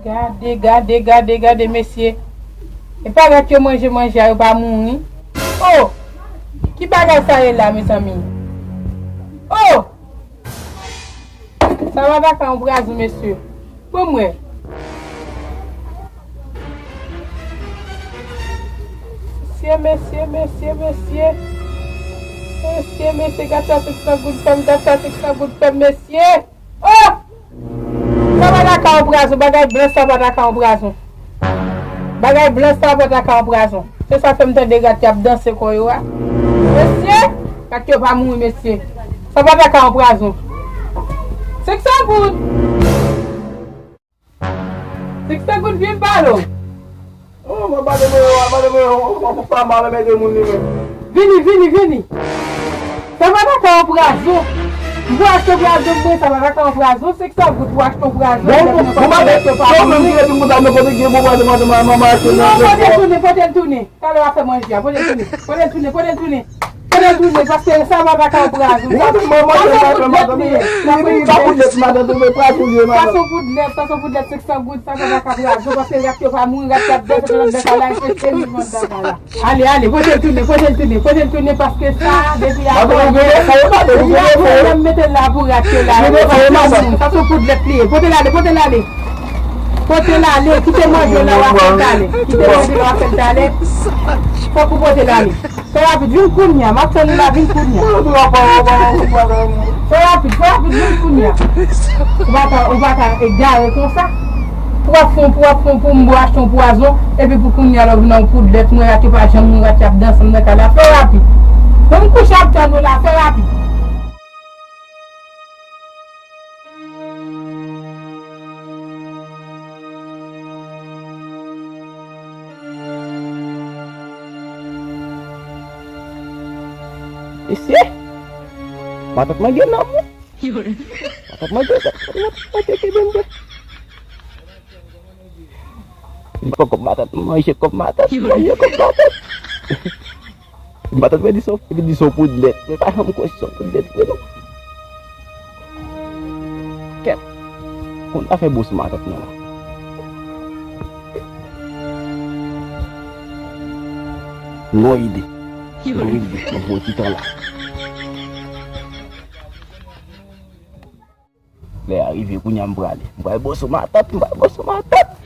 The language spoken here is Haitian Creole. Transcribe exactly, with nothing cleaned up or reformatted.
Gade, gade, gade, gade, mesye. E pa rèt yo manje manje a, yo pa mouri. Oh! Ki bagay sa ye la, mezanmi? Oh! Sa pa ta ka yon prazon, mesye. Bon, mwen. Mesye, mesye, mesye, mesye. Mesye, mesye, gad sa senk san goud pè m, gad sa senk san goud pè m, mesye. Oh! Sa pa ta ka yon prazon, bagay blanch sa pa ta ka yon prazon. Bagay blanch sa pa ta ka yon prazon. Se sa fè m tande rat y ap danse kò yo a. Mesye, rat yo pa mouri, mesye. Sa pa ta ka yon prazon. Senk san goud. Senk san goud vin pale w. Oh, mwen pa te mwen, mwen pa te mwen, mwen pa mal mèt moun li menm. Vini, vini, vini. Sa pa ta ka yon prazon. M pou achte yon prazon, mwen, sa pa ta ka yon prazon. Senk san goud pou achte yon prazon. Bon, bon, bon, mwen pa te mwen menm ki rete konsa, mwen kote gen bon prazon, mwen, mwen, mwen achte. Non, pote l tounen, pote l tounen. Talè w ap fè manje a. Pote l tounen, pote l tounen, pote l tounen. Pote l tounen, paske sa pa ta ka yon prazon. Mwen te mwen manje, mwen te manje, mwen te manje. Li pa pou lèt, madanm, mwen pa pou lèt, madanm. Sa se yon poudlèt, sa se yon poudlèt senk san goud, sa pa ta ka prazon, paske rat yo pa mouri, rat yo ap bèt, rat yo ap bèt, ala, e se li, madanm, ala. Ale, ale, pote l tounen, pote l tounen, pote l tounen, paske sa, depi avan, depi avan, lè m mete l la pou rat yo la, yo pa janm mouri. Sa se yon poudlèt li ye. Pote l ale, pote l ale. Pote l ale, kite manje w la, w a fè l talè. Kite manje w la, w a fè l talè. Fòk ou pote l ale. Fè rapid, vin kounye a, m ap tann ou la, vin kounye a. Fè rapid, fè rapid, vin kounye a. Ou pa ka, ou pa ka egare konsa. Pou w ap fè, pou w ap fè, pou m bo achte yon pwazon, epi pou kounye a lè w vin nan yon poudlèt, mwen rat yo pa janm mouri, rat y ap danse nan kay la. Fè rapid. Bon, m kouche ap tann ou la, fè rapid. Mesye, matant mwen gen nanm wi. Matant mwen gen, matant mwen gen, kenbe m byen. Li pran kòb matant, manje kòb matant, manje kòb matant. Matant mwen di se, epi di se yon poudlèt. Mwen pa janm kwè se yon poudlèt vre non. Kèt. Konn afè bòs matant mwen la. Non ide. Non ide. Mwen pran ti tan la. Lè a rive, kounye a m prale. M pral bòs matant, m pral bòs matant.